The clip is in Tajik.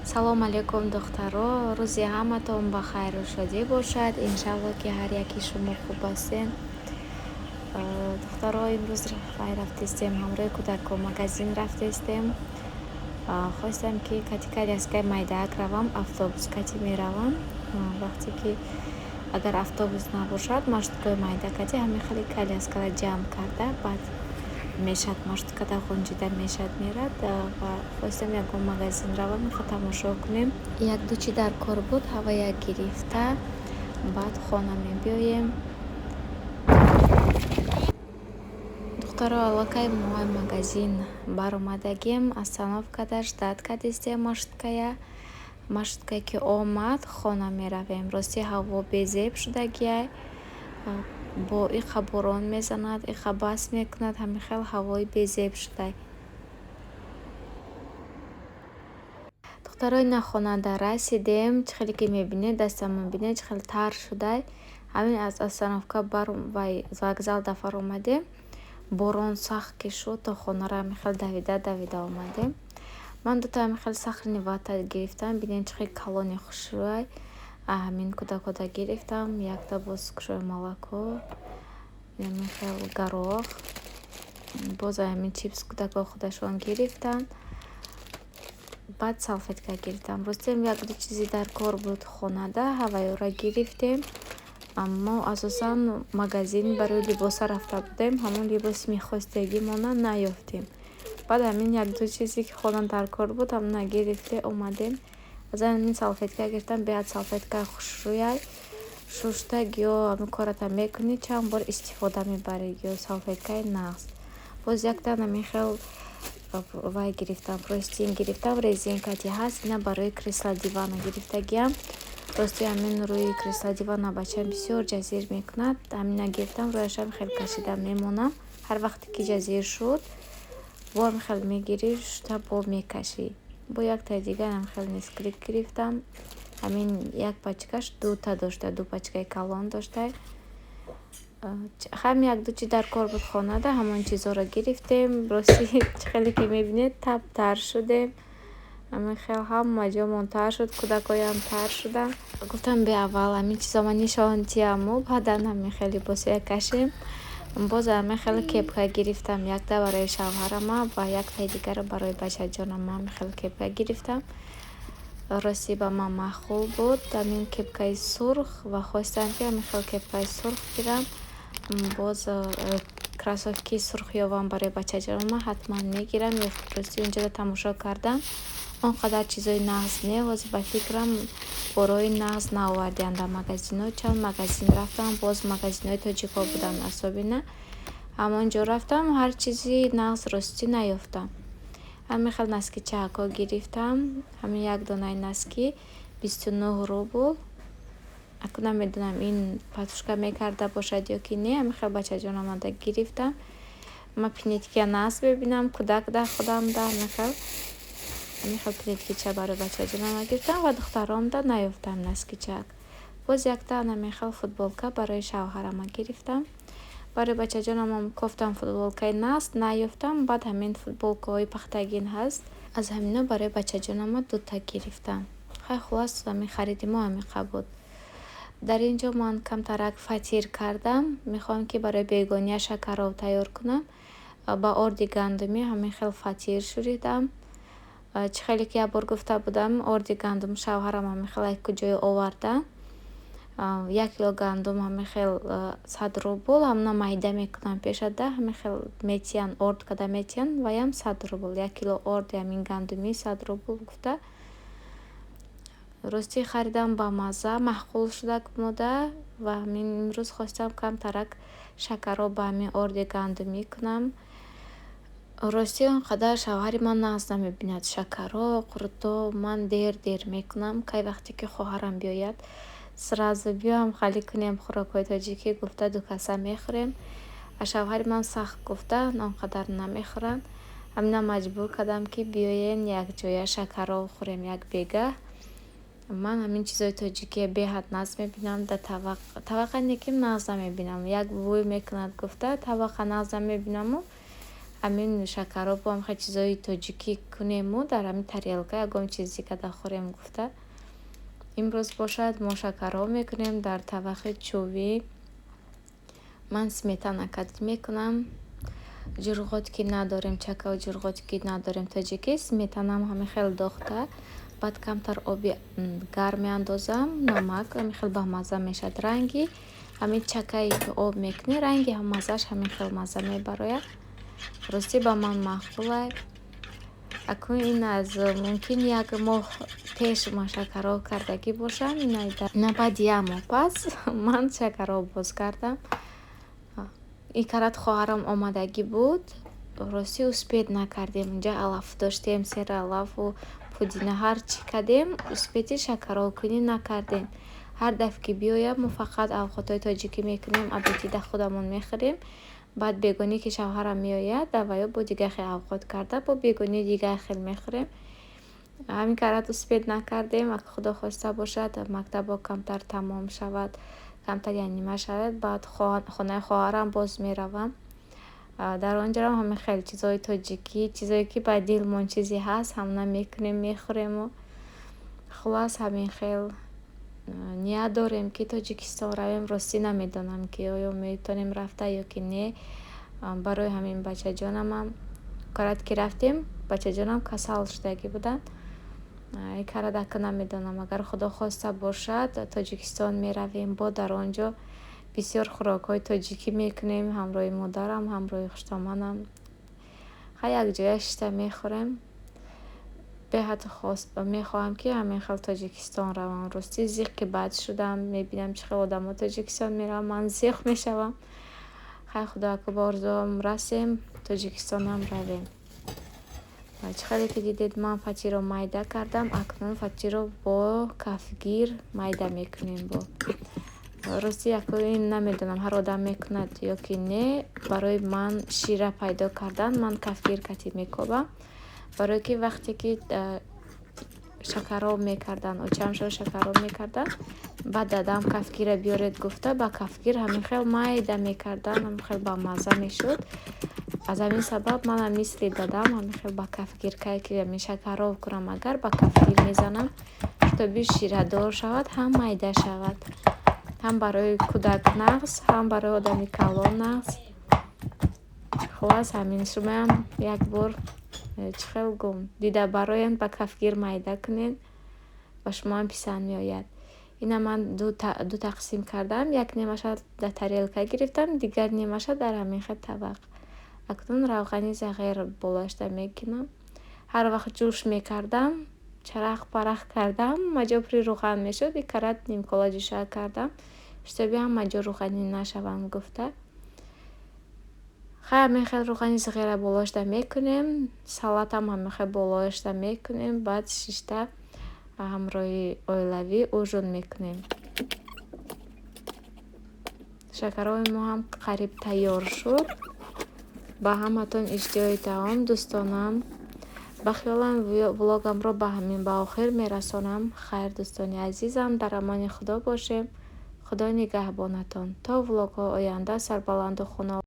Салом алейкум, духтаро! Рӯзи ҳаматон ба хайру шодӣ бошад. Иншалло, ки ҳар яки шумо хуб ҳастем. Духтаро, имрӯз вай рафтестем, ҳамроҳи кӯдако магазин рафтестем. Хостам, ки кати коляскаи майдаак равам, автобус кати меравам. Вақте ки агар автобус набошад, маршруткаи майда кати ҳамин хеле коляскара ҷамъ карда, баъд мешад, маршруткада ғунҷида мешад, мерад. Ва хостам ягон магазин равам, тамошо кунем. Якду чи дар кор буд, ҳавая гирифта, баъд хона мебиёем. Духтаро, аллакай мо магазин баромадагим, остановкада ждать кардистем маршруткая. Маршруткае ки омад, хона меравем. Рости, ҳаво безеб шудагиай, бо иқа борон мезанад, иқа бас мекунад, ҳамин хел ҳавои безеб шудай. Духтаро, ина хонада расидем. Чӣ хеле ки мебинед, дастамон бинед, чӣ хел тар шудай. Ҳамин аз остановка бар вай вокзал дафар омадем, борон сахт ки шуд, то хонаро ҳамин хел давида давида омадем. Ман дута ҳамин хел сахарный вата гирифтам. Бинед, чӣ хел калони хушрӯай. Ҳамин кӯдакода гирифтам, якта боз сгущённое молоко, ҳамин хел горох, боз ҳамин чипс кӯдако худашон гирифтанд. Баъд салфетка гирифтам. Ростиам, якду чизе дар кор буд хонада, ҳавайёра гирифтем. Аммо асосан магазин барои либоса рафта будем, ҳамон либоси мехостагимона наёфтем. Баъд ҳамин якду чизе ки хона дар кор буд, ҳамона гирифте омадем. Аз ҳамин салфетка гирифтам, беҳад салфеткаи хушрӯяй. Шушта гиё ҳамин кората мекунӣ, чанд бор истифода мебарӣ, гиё салфеткаи нағз. Боз якта ҳамин хел вай гирифтам, простынь гирифтам, резинкати ҳаст, ина барои кресло дивана гирифтагиам. Рости, ҳамин рӯи кресло дивана бачаам бисёр ҷазир мекунад, ҳамина гирифтам, рӯяшам хел кашида мемонам. Ҳар вақте ки ҷазир шуд, бо ҳамин хел мегирӣ, шута бо мекашӣ. Бо яктаи дигар ҳамин хел Несквик гирифтам. Ҳамин як пачкаш дута дошта, ду пачкаи калон дошта. Ҳам якду чи дар кор буд хонада, ҳамон чизҳоро гирифтем. Рости, чӣ хеле ки мебинед, тап тар шудем. Ҳамин хел ҳама ҷомон тар шуд, кӯдакоям тар шуданд. Гуфтам, бе аввал ҳамин чизо ман нишон диҳаму баъдан ҳамин хел либосҳоя кашем. Боз ҳамин хел кепка гирифтам, якта барои шавҳарама ва яктаи дигарро барои бачаҷонама ҳамин хел кепка гирифтам. Рости, ба ман маъқул буд ҳамин кепкаи сурх ва хостам, ки ҳамин хел кепкаи сурх гирам. Боз кроссовки сурх ёвам барои бачаҷонама, ҳатман мегирам. Рости, унҷода тамошо кардам, он қадар чизои нағз не. Ҳозир ба фикрам, борои нағз наовардианд дар магазинҳо. Чанд магазин рафтам, боз магазинҳои тоҷикҳо буданд, особенно ҳамон ҷо рафтам, ҳар чизи нағз ростӣ наёфтам. Ҳамин хел носкичаҳако гирифтам. Ҳамин як донаи носки 29 рубл. Акун намедонам, ин подушка мекарда бошад ё ки не. Ҳамин хел бачаҷонамада гирифтам. Ман пинеткия нағз мебинам, кӯдак да, худам да ҳамин хел пинеткича барои бачаҷонама гирифтам ва духтаромда наёфтам носкичак. Боз якта ҳамин хел футболка барои шавҳарама гирифтам. Барои бачаҷонамам кофтам, футболкаи нағз наёфтам. Баъд ҳамин футболкаҳои пахтагин ҳаст, аз ҳамино барои бачаҷонама дута гирифтам. Хай, хуллас, ҳамин хариди мо ҳаминқа буд. Дар ин ҷо ман камтарак фатир кардам. Мехоҳам, ки барои бегония шакароб тайёр кунам. Ба орди гандумӣ ҳамин хел фатир шӯридам. Чӣ хеле ки як бор гуфта будам, орди гандум шавҳарам ҳамин хел як куҷое оварда, 1 кило гандум ҳамин хел 100 рубл. Ҳамона майда мекунам пешада, ҳамин хел метиҳанд, орд карда метиҳанд, ваям 100 рубл. 1 кило орди ҳамин гандумӣ 100 рубл гуфта. Ростӣ, харидам, ба мазза маъқул шуда мода. Ва ҳамин имрӯз хостам камтарак шакароб ба ҳамин орди гандумӣ кунам. Ростӣ, он қадар шавҳари ман нағз намебинад шакароб, қурутоб. Ман дер дер мекунам. Кай вақте ки хоҳарам биёяд, сразу биёам, халӣ кунем хӯрокҳои тоҷикӣ гуфта, ду каса мехӯрем. А шавҳари ман сахт гуфта, он қадар намехӯранд. Ҳамина маҷбур кардам, ки биёен, якҷоя шакароб хӯрем як бегаҳ. Ман ҳамин чизои тоҷикия беҳад нағз мебинам. Да тавақ тавақа не, ки нағз намебинам, як бӯй мекунад гуфта, тавақа нағз намебинаму. Ҳамин шакаробу ҳамхел чизои тоҷикӣ кунему, дар ҳамин тарелка ягон чизи када хӯрем гуфта. Имрӯз бошад, мо шакароб мекунем дар тавақи чӯбӣ. Ман сметана кадид мекунам. Ҷурғот ки надорем, чакау ҷурғот ки надорем тоҷикӣ, сметанам ҳамин хел дохта, баъд камтар оби гарм меандозам, намак, ҳамин хел бамазза мешавад. Ранги ҳамин чакае ки об мекунӣ, ранги маззааш ҳамин хел мазза мебарояд. Ростӣ, ба ман маъқулай. Акнун ин аз мумкин як моҳ пеш ман шакароб кардагӣ бошам, ина баъди як моҳ пас ман шакароб боз кардам. Ин карат хоҳарам омадагӣ буд. Ростӣ, успеть накардем. Инҷа алаф доштем, сер алафу пудина, ҳар чӣ кардем, успеть и шакаробкунӣ накардем. Ҳар дафъ ки биёяд, мо фақат авқотҳои тоҷикӣ мекунем, обед ида худамон мехӯрем. Баъд бегонӣ ки шавҳарам меояд, даваё бо дигар хел авқот карда, бо бегонии дигар хел мехӯрем. Ҳамин карат успеть накардем. Агар Худо хоста бошад, мактабҳо камтар тамом шавад, камтар янима шавад, баъд хонаи хоҳарам боз меравам. Дар он ҷоам ҳамин хел чизҳои тоҷикӣ, чизое ки ба дилмон чизе ҳаст, ҳамона мекунем, мехӯрему. Хуллас, ҳамин хел ният дорем, ки Тоҷикистон равем. Ростӣ, намедонам, ки оё метавонем рафта ё ки не. Барои ҳамин бачаҷонамам карат ки рафтем, бачаҷонам касал шудагӣ буданд. Ин карат ака намедонам, агар Худо хоста бошад, Тоҷикистон меравем, бо дар он ҷо бисёр хӯрокҳои тоҷикӣ мекунем ҳамроҳи модарам, ҳамроҳи хуштоманам. Хай, якҷоя шиста мехӯрем. Беҳад мехоҳам, ки ҳамин хел Тоҷикистон равам. Ростӣ, зиққи бад шудам. Мебинам, чӣ хел одамо Тоҷикистон мераванд, ман зиқ мешавам. Хай, Худо ака, ба орзуам расем, Тоҷикистонам равем. Чӣ хеле ки дидед, ман фатиро майда кардам. Акнун фатиро бо кафгир майда мекунем. Бо ростӣ, ин намедонам, ҳар одам мекунад ё ки не. Барои ман шира пайдо кардан ман кафгир катӣ мекобам, барое ки вақте ки шакароб мекарданд, очамшон шакароб мекарданд, баъд дадам кафгира биёред гуфта, ба кафгир ҳамин хел майда мекарданд, ҳамин хел бамазза мешуд. Аз ҳамин сабаб манам мисли дадам ҳамин хел ба кафгиркае ки ҳамин шакароб кунам, агар ба кафгир мезанам, чтобы ширадор шавад, ҳам майда шавад, ҳам барои кӯдак нағз, ҳам барои одами калон нағз. Хуллас, ҳамин. Шумоям як бор, чӣ хел гум, дида бароян, ба кафгир майда кунед, ба шумоам писанд меояд. Ина ман ду тақсим кардам: як нимаша дар тарелка гирифтам, дигар нимаша дар ҳамин хел табақ. Акнун равғани зағир болоашда мекунам. Ҳар вақт ҷӯш мекардам, чарах парах кардам, ҳама ҷо пури равған мешуд. И карат нимкола ҷӯша кардам, чтобы ҳама ҷо рӯғанӣ нашаванд гуфта. Хай, ҳамин хел рӯғани зағира болоашда мекунем, салатам ҳамин хел болоашда мекунем, баъд шишта ҳамроҳи оилавӣ ужин мекунем. Шакароби мо ҳам қариб тайёр шуд. Ба ҳаматон иштиҳои таом, дӯстонам. Ба хиёлам, влогамро ба ҳамин ба охир мерасонам. Хайр, дӯстони азизам, дар амони Худо бошем. Худо нигаҳбонатон. То влогҳои оянда сарбаланду хона.